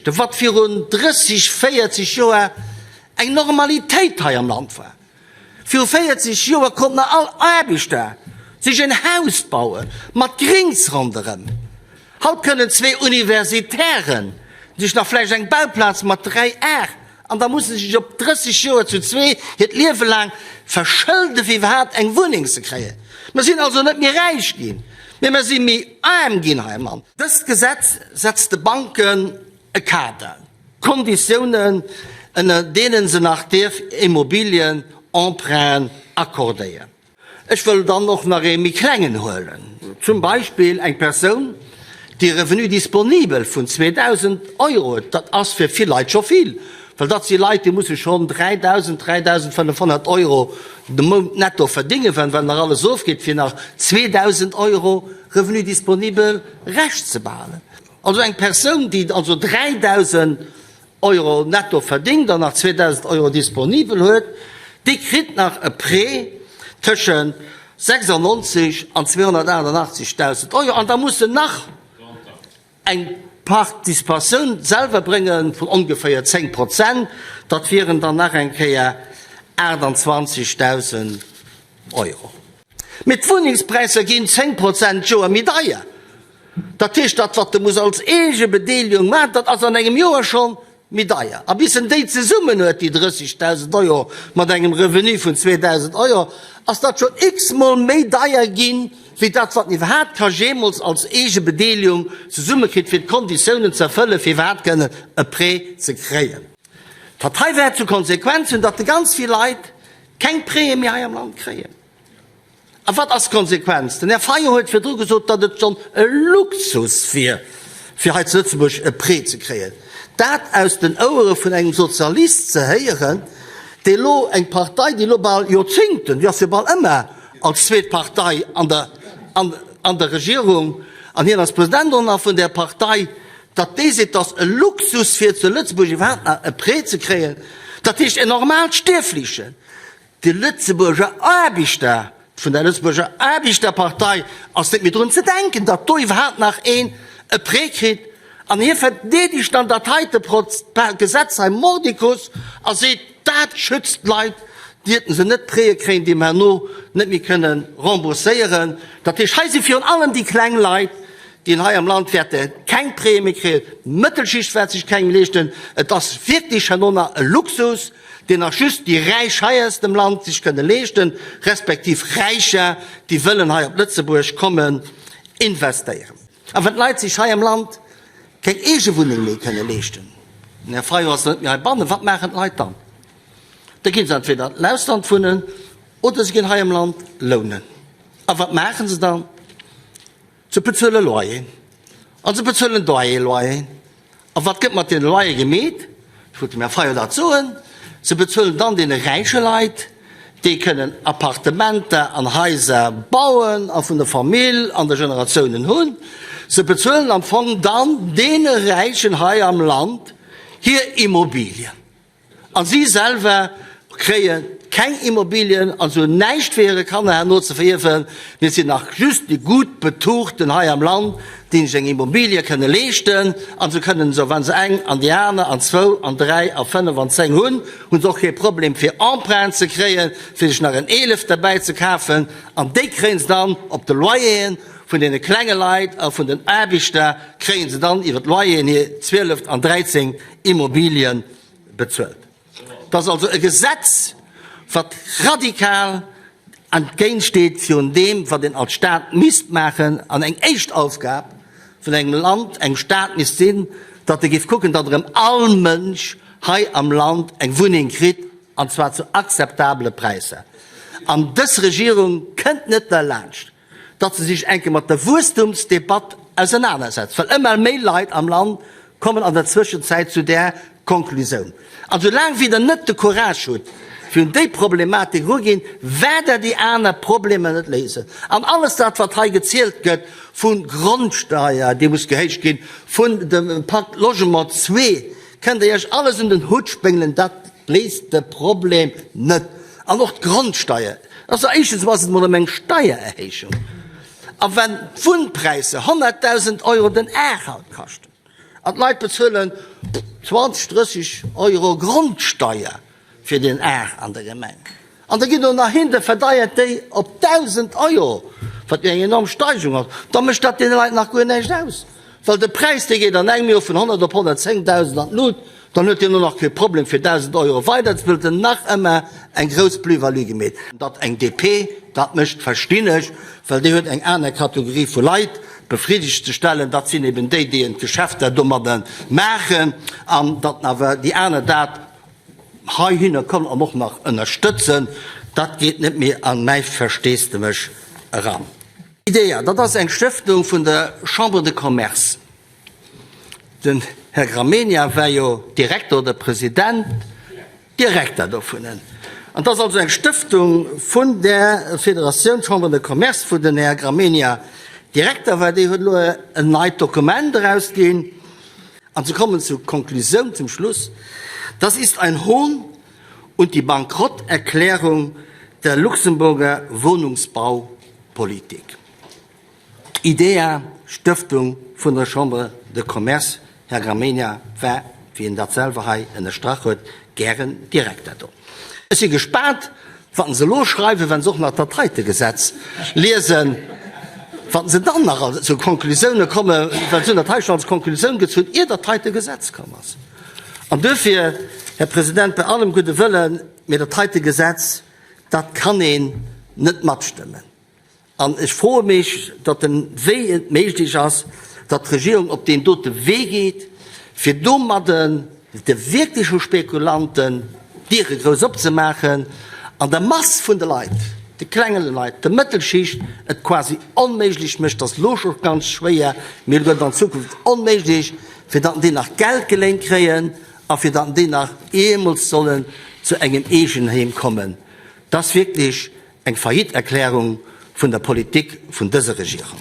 Wat virun 30, 40 Joer eng Normalitéit hei am Land war. Viru 40 Joer konnt nach all Aarbechter sech en Haus baue mat Grings ronderëm. Haut kënnen zwee Universitären sech nach vläicht eng Bauplaz mat 3 Ar an da musse se sech op 30 Joer zu zwee hiert Liewe laang verschëlde fir iwwerhaapt eng Wunneng ze kréien. Mer sinn also net méi räich ginn, mee mer si méi aarm ginn hei am Land. Dëst Gesetz setzt de Banken e Kader, Konditiounen, ënner deene se nach dierf Immobilien-Emprunten accordéieren. Ech wëll dann och nach ee méi klengen huelen, zum Beispill eng Persoun, déi e Revenu disponibel vun 2.000 Euro huet. Dat ass fir vill Leit scho vill, well dat si Leit, déi musse schonn 3.000, 3.500 Euro de Mount netto verdéngen, wann nach alles ofgeet, fir nach 2.000 Euro Revenu disponibel Rescht ze behalen. Also eng Persoun, déi also 3.000 Euro netto verdéngt an nach 2.000 Euro disponibel huet, déi kritt nach e Prêt tëschent 96 an 288.000 Euro an da muss se nach eng Participatioun selwer brénge vun ongeféier 10 Prozent, dat wieren dann nach eng Kéier 28.000 Euro. Mee d'Wunnengspräisser ginn 10 Prozent d'Joer méi deier. Dat heescht, dat wat e muss als Eegebedeelegung maachen, dat ass an engem Joer scho méi deier. A bis en déi zesummen huet, déi 30.000 Euro mat engem Revenu vun 2.000 Euro, ass dat schonn x-mol méi deier ginn, wéi dat wat en iwwerhaapt ka jeemools als Eegebedeelegung zesummekritt, fir d'Konditiounen ze erfëllen, fir iwwerhaapt kënnen e Prêt ze kréien. Dat hei wäert zur Konsequenz hunn, datt ganz vill Leit keng Prêtë méi hei am Land kréien. A wat ass d'Konsequenz? Den Här Fayot huet virdru gesot, datt et schonn e Luxus wier, fir hei zu Lëtzebuerg e Prêt ze kréien. Dat aus den Ouere vun engem Sozialist ze héieren, dee elo eng Partei, déi elo bal Joerzéngten, déi ass jo bal ëmmer als zweet Partei an der, an der Regierung, an hien ass President och nach vun där Partei, datt dee seet, datt e Luxus wier, zu Lëtzebuerg iwwerhaapt nach e Prêt ze kréien, dat heescht en normaalt Stierflichen, De Lëtzebuerger Aarbechter, vun der Lëtzebuerger Aarbechterpartei ass net méi drun ze denken, datt do iwwerhaapt nach een e Prêt kritt. An hie verdeedegt dann dat heite Gesetz hei mordicus a seet, dat schützt d'Leit, déi hätten se net Prêtë kréien, déi mer herno net méi kënne rembourséieren. Dat heescht, hei si virun allem déi kleng Leit, déi hei am Land wäerte keng Prêtë méi kréien, d'Mëttelschicht wäert sech keng méi leeschten. Et ass wierklech herno nach e Luxus, deen nach just déi Räich hei aus dem Land sech kënne leeschten, respektiv Räicher, déi wëllen hei op Lëtzebuerg kommen investéieren. A wann d'Leit sech hei am Land keng eege Wunneng méi kënne leeschten, den Här Fayot ass net méi heibannen, wat maachen d'Leit dann? Da ginn se entweder an d'Ausland wunnen oder se ginn hei am Land lounen. A wat maache se dann? Se bezuele Loyer a se bezuelen Doyer-Loyer. A wat gëtt mat deene Loyer gemeet? Ech wollt dem Här Fayot dat soen. Se bezuelen dann deene räiche Leit, déi kënnen Appartementer an Haiser bauen a vun der Famill an de Generatiounen hunn. Se bezuelen am Fong dann deene Räichen hei am Land hir Immobilien. A si selwer kréie keng Immobilien an se hunn näischt fir hire Kanner herno ze verierwen, mee et sinn nach just déi gutt Betuchten hei am Land, déi sech eng Immobilie kënne leeschten. A se kënnen se, wa se eng an déi aner an zwou an dräi a fënnef an zéng hunn, hu se och kee Problem fir Emprunten ze kréien, fir sech nach en eelefte bäi ze kafen. An déi kréie se dann op de Loyeren vun deene klenge Leit a vun den Aarbechter kréie se dann iwwer d'Loyeren hir zwieleft an dräizéngt Immobilien bezuelt. Et ass also e Gesetz, wat radikal entgéintsteet virun deem, wat een als Stat misst maachen an eng éischt Aufgab vun engem Land, engem Stat misst sinn, datt e géif kucken, datt erëm all Mënsch hei am Land eng Wunneng kritt, an zwar zu akzeptabele Präisser. An dës Regierung kënnt net derlaanscht, datt se sech enke mat der Wuesstumsdebatt ausernanersetzt, well ëmmer méi Leit am Land kommen an der Zwëschenzäit zu där Konklusioun. An soulaang wéi Der net de Courage hutt, fir un déi Problematik eruginn, wäert Der déi aner Problemer net léisen. An alles dat, wat hei gezielt gëtt, vu Grondsteier, déi muss gehéicht ginn, vun dem Pacte Logement zwee, kënnt Der Iech alles un den Hutt spéngelen, dat léist de Problem net. An och d'Grondsteier, also éischtens emol ass et emol ëm eng Steiererhéijung. A wann d'Wunnpräisser 100.000 Euro den Ar haut kaschten. An d'Leit bezuelen 20, 30 Euro Grondsteier fir den Ar an der Gemeng. An da geet och nach hin, da verdeiert déi op 1.000 Euro, wat jo eng enorm Steigerung ass. Da mécht dat deene Leit nach guer näischt aus, well de Präis, dee geet an engem Joer vun 100 op 110.000 an d'Lut. Dann huet hien och nach kee Problem fir 1.000 Euro weider ze huet en nach ëmmer eng grouss Plus-value gemeet. Datt eng DP dat mécht, verstinn ech, well déi huet eng aner Kategorie vu Leit befriddegt ze stellen, dat sinn eben déi, déi en d'Geschäfter domadde maachen, an datt awer déi aner dat heihinner kommen an och nach ënnerstëtzen, dat geet net méi an mäi Versteesdemech eran. IDEA, dat ass eng Stëftung vun der Chambre de Commerce. Den Här Gramegna war jo Direkter oder President, Direkter dovun. An et ass also eng Stëftung vun där Federatioun Chambre de Commerce, wou den Här Gramegna Direkter war. Déi huet elo en neit Dokument erausginn an se kommen zur Konklusioun zum Schluss, Das ist ein Hohn und die Bankrotterklärung der Luxemburger Wohnungsbaupolitik. D'IDEA, Stëftung vun der Chambre de Commerce, Här Gramegna war, wéi en dat selwer hei ënnerstrach huet, gären Direkter do. Ech si gespaant, wat se elo schreiwen, wa se och nach dat heite Gesetz liesen, wat se dann nach zu Konklusioune kommen, well se hunn dat hei schonn als Konklusioun gezunn, ier dat heite Gesetz komm ass. An duerfir, Här President, bei allem gudde Wëllen, mee dat heite Gesetz, dat kann een net matstëmmen. An ech froe mech, datt en, wéi et méiglech ass, datt d'Regierung op deen dote Wee geet, fir domadden de wierkleche Spekulanten d'Diere grouss opzemaachen an der Mass vun de Leit, de klenge Leit, der Mëttelschicht et quasi onméiglech mécht, dat ass elo scho ganz schwéier, mee et gëtt an Zukunft onméiglech, fir datt déi nach Geld geléint kréien a fir datt déi nach eemools sollen zu engem Eegenheem kommen. Dat ass wierklech Eng Faillite-Erklärung vun der Politik vun dëser Regierung.